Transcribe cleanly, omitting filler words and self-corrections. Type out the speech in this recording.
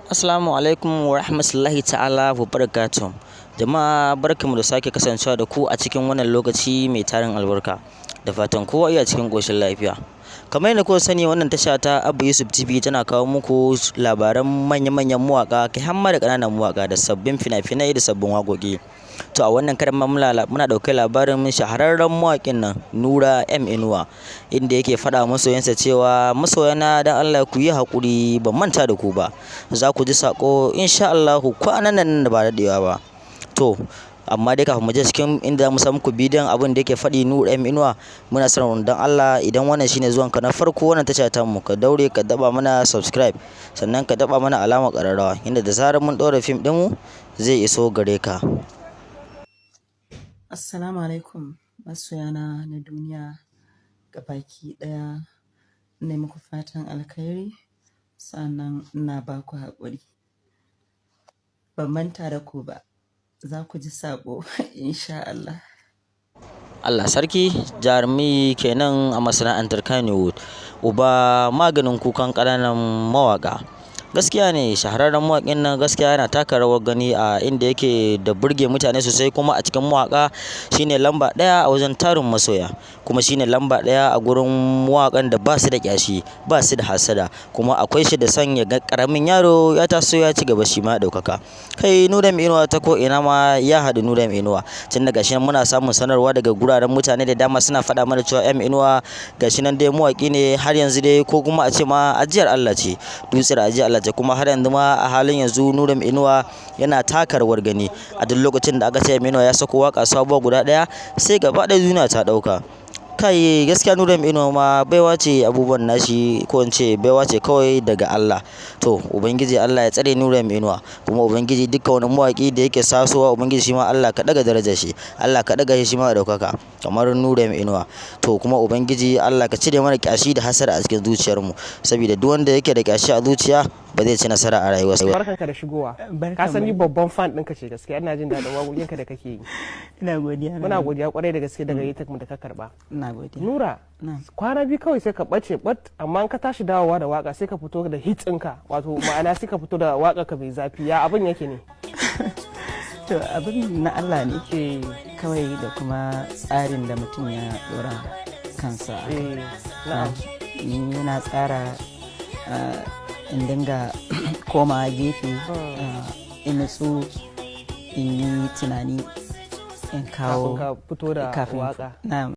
Assalamu alaikum wa rahmatullahi ta'ala wa barakatuh. Jama'a, barkanmu da sake kasancewa da ku a cikin wannan lokaci mai tarin albarka. Da fatan kowa iya cikin ƙoshin lafiya. Kamar yadda kuka sani, wannan tasha ta Abu Yusuf TV tana kawo muku labaran manya-manyan mawaƙa, kai har ma da ƙananan mawaƙa, da sabbin fina-finai da sabbin waƙoƙi. To, a wannan karan ma muna ɗauke labarin shahararren mawaƙin nan Nura M Inuwa, inda yake faɗa wa masoyansa cewa, "Masoyana, dan Allah ku yi haƙuri, ban manta da ku ba. Za ku ji saƙo insha Allahu kwanan nan da ba daɗewa ba." To, amma dai kafin mu je cikin inda za mu sa muku bidiyon abin da yake faɗi Nura M Inuwa, muna son don Allah idan wannan shine zuwanka na farko wannan tasha tamu, ka daure ka taɓa mana subscribe, sannan ka taɓa mana alamar ƙararrawa, inda da zarar mun ɗaura fim ɗinmu zai iso gare ka. Assalamu alaikum, masoyana na duniya baki ɗaya. Ina muku fatan alkhairi, sannan ina ba ku haƙuri. Ban manta da ku ba, za ku ji saƙo insha Allah. Allah sarki, jarumi kenan a masana'antar Kannywood. Uba maganin kukan ƙananan mawaƙa. Gaskiya ne, shahararren mawaƙin nan gaskiya yana taka rawar gani a inda yake da burge mutane sosai, kuma a cikin mawaƙa shine lamba ɗaya a wajen tarin masoya, kuma shine lamba ɗaya a gurin mawaƙan da ba su da ƙyashi, ba su da hasada, kuma akwai shi da son ya ga ƙaramin yaro ya taso ya ci gaba, shi ma ya ɗaukaka. Kai, Nura M Inuwa ta ko ina ma ya haɗu. Nura M Inuwa, tun daga shi muna samun sanarwa daga guraren mutane da dama, suna faɗa mana cewa M Inuwa gashi nan dai mawaƙi ne har yanzu dai, ko kuma a ce ma ajiyar Allah ce, dutsen ajiyar Allah ce. Kuma har yanzu ma, a halin yanzu, Nura M Inuwa yana taka rawar gani. A duk lokacin da aka ce M Inuwa ya sako waƙa sabuwa guda ɗaya, sai gaba ɗaya duniya ta ɗauka. Kai, gaskiya Nura M Inuwa ma baiwa ce, abubuwan nashi, ko in ce baiwa ce kawai daga Allah. To, Ubangiji Allah ya tsare Nura M Inuwa, kuma Ubangiji dukkan wani mawaƙi da yake tasowa, Ubangiji shi ma Allah ka ɗaga darajar shi, Allah ka ɗaga shi, shi ma ya ɗaukaka kamar Nura M Inuwa. To, kuma Ubangiji Allah ka cire mana ƙyashi da hasada a cikin zuciyarmu, saboda duk wanda yake da ƙyashi a zuciya ba zai ci nasara a rayuwarsa. Barkanka da shigowa. Ka san ni babban fan ɗinka ce gaskiya, ina jin daɗin waƙoƙinka da kake yi. Ina godiya. Muna godiya kwarai da gaske daga gayyatar mu da ka karba. Ina godiya. Nura, kwana biyu kawai sai ka ɓace ɓat, amma in ka tashi dawowa da waka sai ka fito da hit ɗinka, wato ma'ana sai ka fito da waka ka mai zafi. Ya abin yake ne? To, abin na Allah ne kawai da kuma tsarin da mutum ya dora kansa. Ni na tsara in dinga komawa gefe, in nutsu, in yi tunani, in kawo kafin ka fito da kafin waka. Na'am.